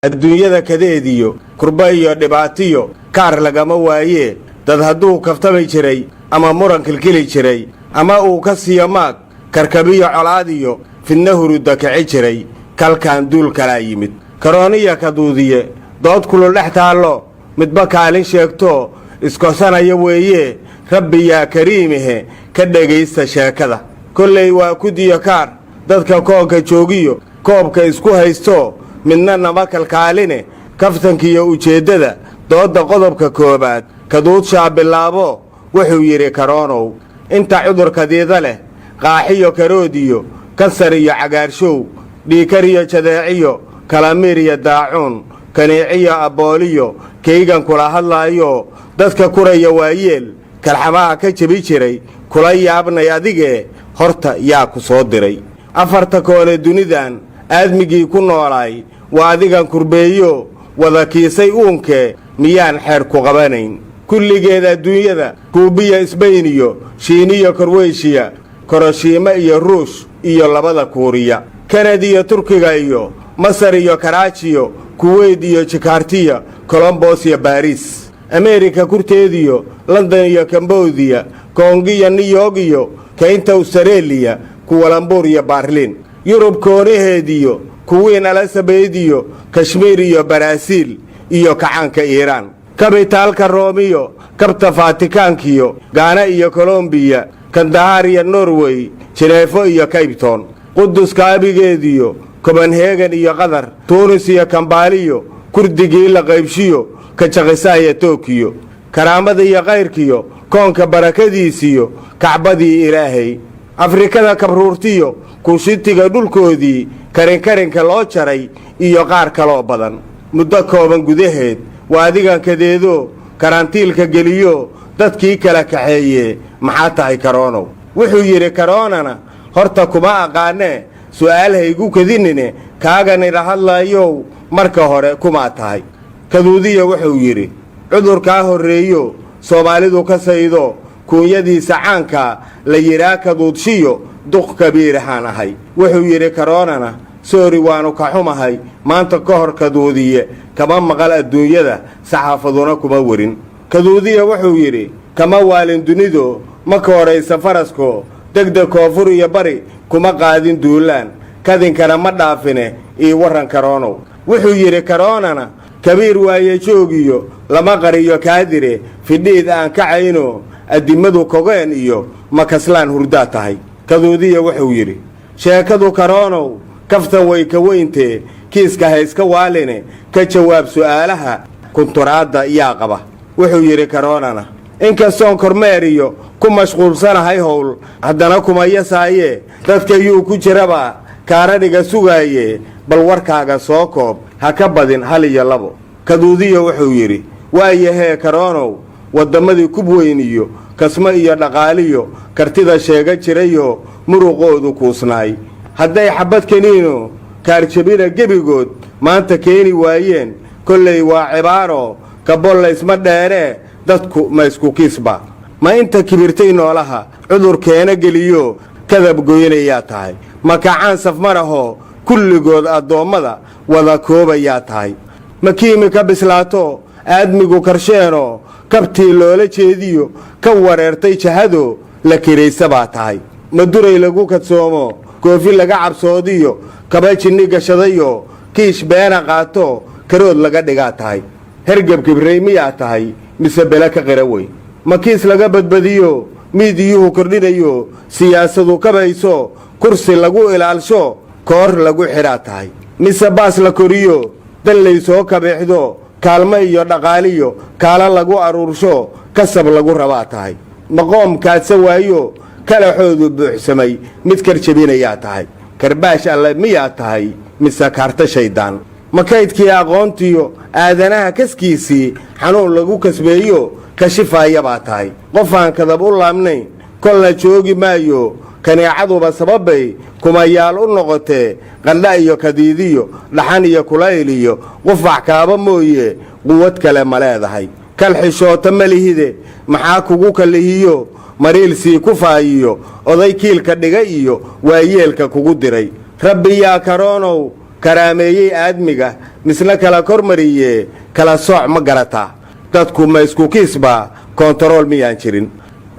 Adduunyada kadeediyo kurba iyo dhibaatiyo kaar lagama waayee. Dad hadduu kaftami jiray ama muran kilkili jiray ama uu ka siiyo maag karkabiyo colaadiyo fidna hurudda kici jiray, kalkaan duul kalaa yimid, karooniya kaduudiye. Dood kulul dhex taallo, midba kaalin sheegto iskosanaya weeye. Rabbi yaa kariimihe, ka dhegaysta sheekada. Kollay waa kudiyo kaar dadka koonka joogiyo koobka isku haysto, midna nama kalkaaline. Kaftankiiyo ujeeddada doodda qodobka koowaad kaduudshaa bilaabo. Wuxuu yidhi Karoonow: inta cudurkadiida leh, qaaxiyo karoodiyo, kansar iyo cagaarshow, dhiikar iyo jadeeciyo, kalamiir iyo daacuun, kaniiciyo abbooliyo, kaygan kula hadlaayo, dadka kuraya waayeel kalxamaha ka jebi jiray, kula yaabnay adigee, horta yaa ku soo diray? Afarta koone dunidan aadmigii ku noolaay waa adigan kurbeeyo wada kiisay uunkee, miyaan xeer ku qabanayn? Kulligeed adduunyada, Kuubiya, Isbayn iyo Shiiniyo, Korweyshiya, Koroshiimo iyo Ruush iyo labada Kuuriya, Kanad iyo Turkiga iyo Masar iyo Karaajiyo, Kuweyt iyo Jikaartiya, Colombos iyo Baariis, Ameerika kurteediyo, London iyo Kambodiya, Koongiyo New York iyo kaynta Austareeliya, Kuwalambuur iyo Baarliin, Yurub koonaheediyo, Kuwiin Elizabeth iyo Kashmiir iyo Baraaziil iyo kacaanka Iiraan, kabitaalka Roomiyo, kabta Faatikaankiyo, Gaana iyo Kolombiya, Kandahaar iyo Norway, Jineefo iyo Kaybton, Quduska abigeediyo, Kobanhegan iyo Qatar, Tuunis iyo Kambaaliyo, Kurdigii la qaybshiyo, Kajakhisaan iyo Tokiyo, karaamada iyo kayrkiyo, koonka barakadiisiyo, Kacbadii Ilaahay, Afrikada kabruurtiyo, Kuushitiga dhulkoodii karinkarinka loo jaray iyo qaar kaloo badan, muddo kooban gudaheed waa adigan kadeedo karantiilka geliyo, dadkii kala kaxeeye. Maxaa tahay, Karoonow? Wuxuu yidhi Karoonana: horta kuma aqaanee, su'aal haygu kadinine, kaaganila hadlaayow, marka hore kumaa tahay? Kaduudiya wuxuu yidhi: cudurkaa horreeyo Soomaalidu ka saydo, kuunyadiisa caanka la yidhaa Kaduudshiyo, duq kabiirahaan ahay. Wuxuu yidhi Karoonana: sorry, waannu ka xumahay, maanta ka hor Kaduudiye kama maqal adduunyada, saxaafaduna kuma werin. Kaduudiya wuxuu yidhi: kama waalin dunido, ma kooraysa farasko, degdeg koonfur iyo bari kuma qaadin duulaan, kadinkana ma dhaafine. Ii warran, Karoonow. Wuxuu yidhi Karoonana: kabiir waaye joogiyo, lama qariyo kaadire, fidhiid aan kacayno, addimadu kogeen iyo makaslaan hurdaa tahay. Kaduudiya wuxuu yidhi: sheekadu, Karoonow, kaftan way ka weyntee, kiiska hayska waaline, ka jawaab su'aalaha kunturaadda yaa qaba. Wuxuu yidhi Karoonana: inkastoon kormeer iyo ku mashquulsanahay howl, haddana kuma yasaayee, dadka yuu ku jiraba kaaradhiga sugaaye, bal warkaaga soo koob, ha ka badin hal iyo labo. Kaduudiya wuxuu yidhi: waayahee, Karoonow, wadammadii kub weyn iyo kasmo iyo dhaqaaliyo kartida sheega jirayoo muruqoodu kuusnaay, hadday xabbad keniino kaarjabina gebigood maanta keeni waayeen, kollay waa cibaaro kabollaysma dheeree, dadku ma isku kiisba? Ma inta kibirtay noolaha cudur keena geliyo kadab goynayaa tahay? Ma kacaan safmarahoo kulligood addoommada wada koobayaa tahay? Ma kiimi ka bislaato aadmigu karsheenoo kabtii loola jeediyo ka wareertay jahado la kiraysa baa tahay? Ma duray lagu kadsoomo, koofi laga cabsoodiyo, kaba jinni gashadayo, kiish beena qaato, karood laga dhigaa tahay? Hergeb kibrey miyaa tahay, mise bele ka qira weyn? Ma kiis laga badbadiyo, miidiyuhu kordhinayo, siyaasadu kabayso, kursi lagu ilaalsho, koor lagu xidhaa tahay? Mise baas la koriyo, dallay soo kabeexdo, kaalmo iyo dhaqaaliyo kaala lagu aruursho, kasab lagu rabaa tahay? Maqoom kaadsa waayo, kalaxoodu buuxsamay, mid kar jebinayaa tahay? Karbaash alle miyaa tahay, mise kaarta shayddaan? Ma kaydkii aqoontiyo aadanaha kaskiisii xanuun lagu kasbeeyo kashifaaya baa tahay? Qofaan kadab u laabnayn kolna joogi maayo, kaneecaduba sababbay kumayaal u noqotee, qandha iyo kadiidiyo, dhaxan iyo kulayl iyo qufac kaaba mooye, quwad kale ma leedahay? Kal xishoota ma lihide, maxaa kugu kallihiyo mariilsii ku faayiyo, oday kiilka dhiga iyo waayeelka kugu diray? Rabbi yaa Karoonow karaameeyey aadmiga. Misna kala kormariyee, kala sooc ma garataa? Dadku ma isku kiisbaa? Koontarool miyaan jirin?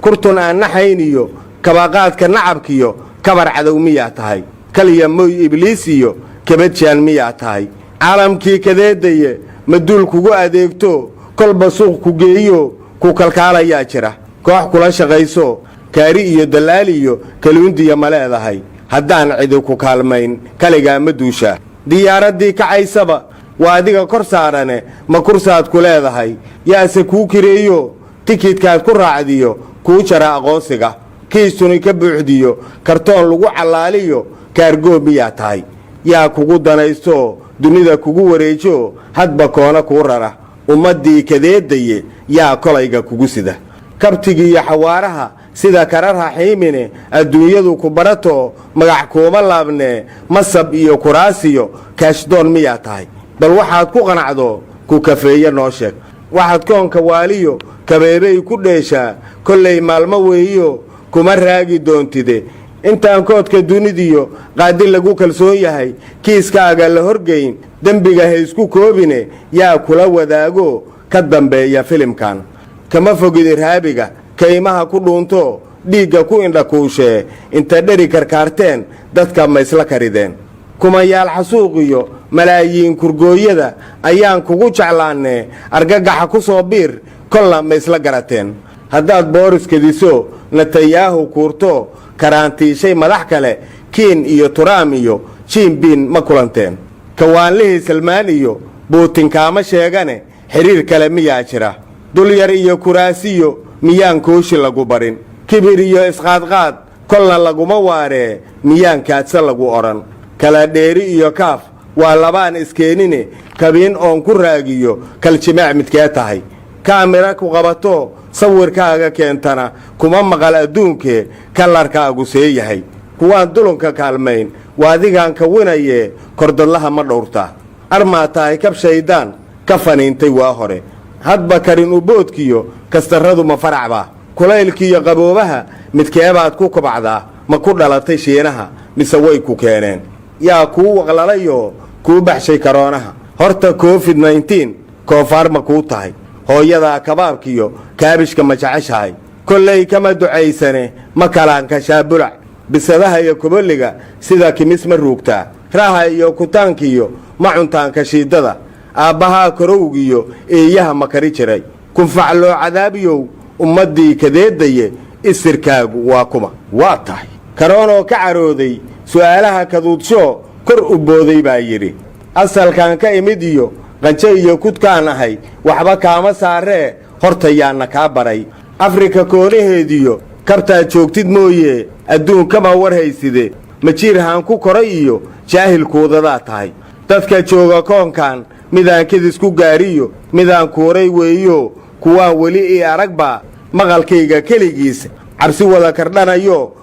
Kurtun aan naxayn iyo kabaqaadka nacabkiyo kabar cadow miyaa tahay? Kaliya moy Ibliis iyo kabadjaan miyaa tahay? Caalamkii kadeedaye maduul kugu adeegto, kolba suuq ku geeyo, ku kalkaalayaa jira? Koox kula shaqayso, kaari iyo dallaal iyo kaluundiya ma leedahay? Haddaan cidi ku kaalmayn, kaligaa ma duushaa? Diyaaraddii kacaysaba waa adiga kor saarane, ma kursaad ku leedahay? Yaase kuu kireeyo, tikidkaad ku raacdiyo, kuu jara aqoonsiga? Kiistuni ka buuxdiyo, kartoon lagu callaaliyo, kaargoo miyaa tahay? Yaa kugu danaysto, dunida kugu wareejo, hadba koona kuu rara? Ummaddii kadeedaye yaa kolayga kugu sida? Kabtigiiyo xawaaraha sida kararha xiimine, adduunyadu ku barato, magac kuuma laabnee, masab iyo kuraasiyo kaashdoon miyaa tahay? Bal waxaad ku qanacdo, ku kafeeye noo sheeg. Waxaad koonka waaliyo kabeebay ku dheeshaa, kollay maalmo weeyo, kuma raagi doontide. Intaan koodka dunidiyo qaadi lagu kalsoon yahay kiiskaaga la horgeyn, dembiga ha isku koobine, yaa kula wadaago ka dambeeya filimkan? Kama fogid irhaabiga kaymaha ku dhuunto, dhiigga ku indhakuushee. Inta dheri karkaarteen, dadka ma isla karideen? Kumayaal xasuuqiyo malaayiin kurgooyada ayaan kugu jeclaannee, argagaxa ku soo biir, kolna ma isla garateen? Haddaad Booris kediso, Netanyaahu kuurto, karaantiishay madax kale, Kiin iyo Turaam iyo Jiinbiin ma kulanteen? Kawaanlihii Salmaan iyo Buutin kaama sheegane, xidhiir kale miyaa jira? Dulyar iyo kuraasiyo miyaan kooshi lagu barin? Kibir iyo isqaadqaad kolna laguma waaree, miyaan kaadsa lagu odhan? Kala dheeri iyo kaaf waa labaan iskeenine, kabiin oon ku raagiyo, kaljimaac midkee tahay? Kaamira ku qabato, sawirkaaga keentana, kuma maqal adduunkee, kallarkaagu see yahay? Kuwaan dulunka kaalmayn waa adigaan kawinayee, kordadlaha ma dhowrtaa? Armaa tahay kab shayddaan ka faniintay waa hore? Hadba karin uboodkiyo kastarradu ma faracbaa? Kulaylkiiyo qaboobaha midkeebaad ku kobacdaa? Ma ku dhalatay Shiinaha mise way ku keeneen? Yaa kuu waqlalayoo kuu baxshay karoonaha? Horta COVID-19 koofaar ma kuu tahay? Hooyadaa kabaabkiyo kaabishka ma jeceshahay? Kollay kama ducaysane, ma kalaankashaa bulac? Bisadaha iyo koboliga sida kimis ma ruugtaa? Raaha iyo kutaankiyo ma cuntaanka shiidada? Aabbahaa korowgiyo eeyaha ma kari jiray? Kunfacloo cadaabiyow, ummaddii kadeedaye, isirkaagu waa kuma? Waa tahay. Karoonoo ka carooday su'aalaha kaduudshoo kor u booday baa yidhi: "Asalkaan ka imid iyo qanjo iyo kudkaan ahay waxba kaama saaree, hortayaanna kaa baray? Afrika koonaheediyo kabtaad joogtid mooyee, adduunkama war hayside. Majiirhaan ku koray iyo jaahilkuudadaa tahay. Dadka jooga koonkan midaan kedis ku gaariyo, midaan kuuray weeyo, kuwaan weli ii aragbaa maqalkayga keligiis cabsi wada kardhanayo,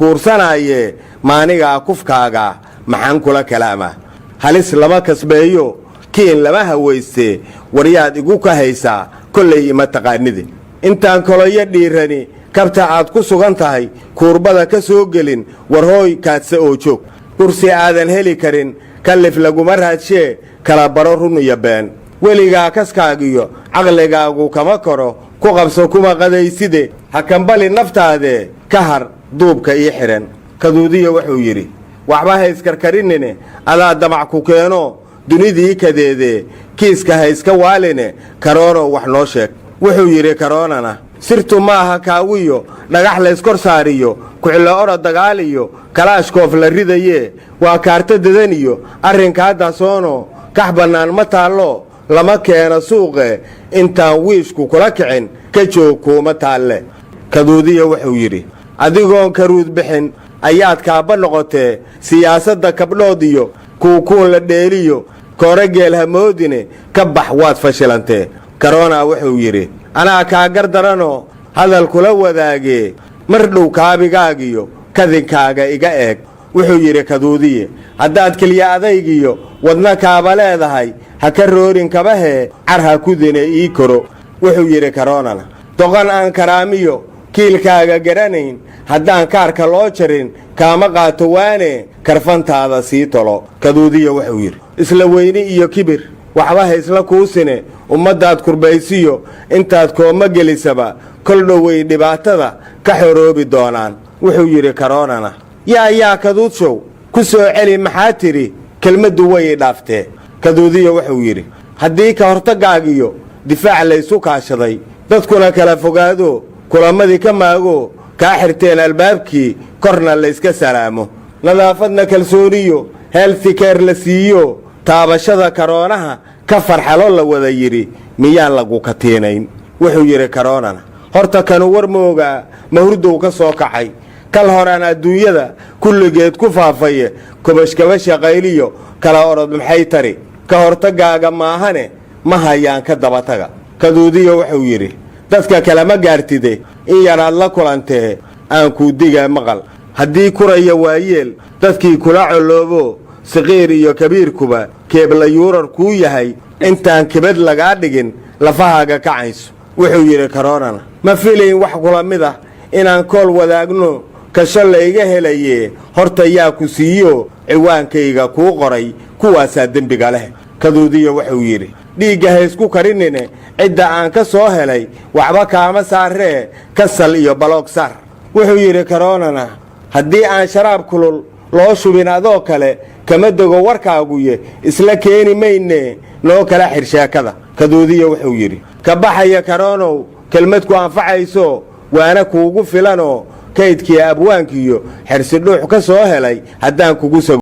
kuurkuursanaayee. Maanigaa kufkaagaa maxaan kula kalaamaa? Halis lama kasbeeyo, kiin lama hawaystee, waryaad igu ka haysaa? Kollay ima taqaanide. Intaan koloyo dhiirani kabta aad ku sugan tahay kuurbada ka soo gelin, warhooy kaadse oo joog. Kursi aadan heli karin kallif laguma raadshee, kala baro run iyo been. Weligaa kaskaagiyo caqligaagu kama koro, ku qabso kuma qadayside. Ha kambali naftaadee, ka har duubka ii xidhan." Kaduudiya wuxuu yidhi: "Waxba ha iskarkarinine, adaa damac ku keeno dunidii kadeedee, kiiska ha iska waaline, Karoonow wax noo sheeg." Wuxuu yidhi Karoonana: "Sirtu maaha kaawiyo dhagax layskor saariyo, kuxilo orod dagaal iyo kalaashkoof la ridayee, waa kaarta dadan iyo arrinkaa dahsoono, kax bannaan ma taallo, lama keeno suuqe. Intaan wiishku kula kicin, ka joog, kuuma taalle." Kaduudiya wuxuu yidhi: "Adigoon karuud bixin ayaad kaabba noqotee, siyaasadda kabdhood iyo kuukuun la dheeliyo, koore geel hamoodine, ka bax, waad fashilantee." Karoonaa wuxuu yidhi: "Anaa kaa gardaranoo hadal kula wadaagee, mar dhow kaabigaagiyo kadinkaaga iga eeg." Wuxuu yidhi Kaduudiye: "Haddaad keliya adaygiyo wadna kaaba leedahay, ha ka roorin kabahee, car ha kudine ii koro." Wuxuu yidhi Karoonana: "Doqon aan karaamiyo kiilkaaga garanayn, haddaan kaarka loo jarin, kaama qaato waane." Karfantaada sii tolo. Kaduudiya wuxuu yidhi: isla weyni iyo kibir waxba haysla kuusine. Ummaddaad kurbaysiyo intaad kooma gelisaba, kol dhowey dhibaatada ka xoroobi doonaan. Wuxuu yidhi Karoonana: Yaa Kaduudshow, ku soo celi, maxaa tidhi? Kelmaddu way i dhaaftee. Kaduudiya wuxuu yidhi: haddii ka hortaggaagiyo difaac laysu kaashaday, dadkuna kala fogaado, kulamadii ka maago, kaa xirteen albaabkii, korna layska salaamo, nadaafadna kalsooniyo health care la siiyo, taabashada karoonaha ka farxalo la wada yidhi, miyaan lagu katiinayn? Wuxuu yidhi Karoonana: horta kanu war moogaa, ma hurdow ka soo kacay? Kal horaan adduunyada kulligeed ku faafaye, kobashkabasha qayliyo kala orod maxay tari? Ka hortaggaaga maahane, ma hayaan ka dabataga. Kaduudiya wuxuu yidhi: dadka kalema gaartide, in yaraad la kulantee, aan kuu digaa maqal. Haddii kuraya waayeel dadkii kula colloobo, saqiir iyo kabiirkuba keebla yuurar kuu yahay, intaan kibad lagaa dhigin lafahaaga kacayso. Wuxuu yidhi Karoonana: ma filayn wax kula mid ah inaan kool wadaagno, kasho layga helaye. Horta yaa ku siiyo ciwaankayga kuu qoray? Kuwaasaa dembiga leh. Kaduudiya wuxuu yidhi: dhiigga haysku karinine, cidda aan ka soo helay waxba kaama saaree, kasal iyo baloog saar. Wuxuu yidhi Karoonana: haddii aan sharaab kulul loo shubin adoo kale, kama dego warkaaguye, isla keeni mayne, noo kala xir sheekada. Kaduudiya wuxuu yidhi: ka baxaya Karoonow, kelmad ku anfacayso waana kuugu filanoo kaydkii abwaankiyo xersi dhuux ka soo helay haddaan kugu sago.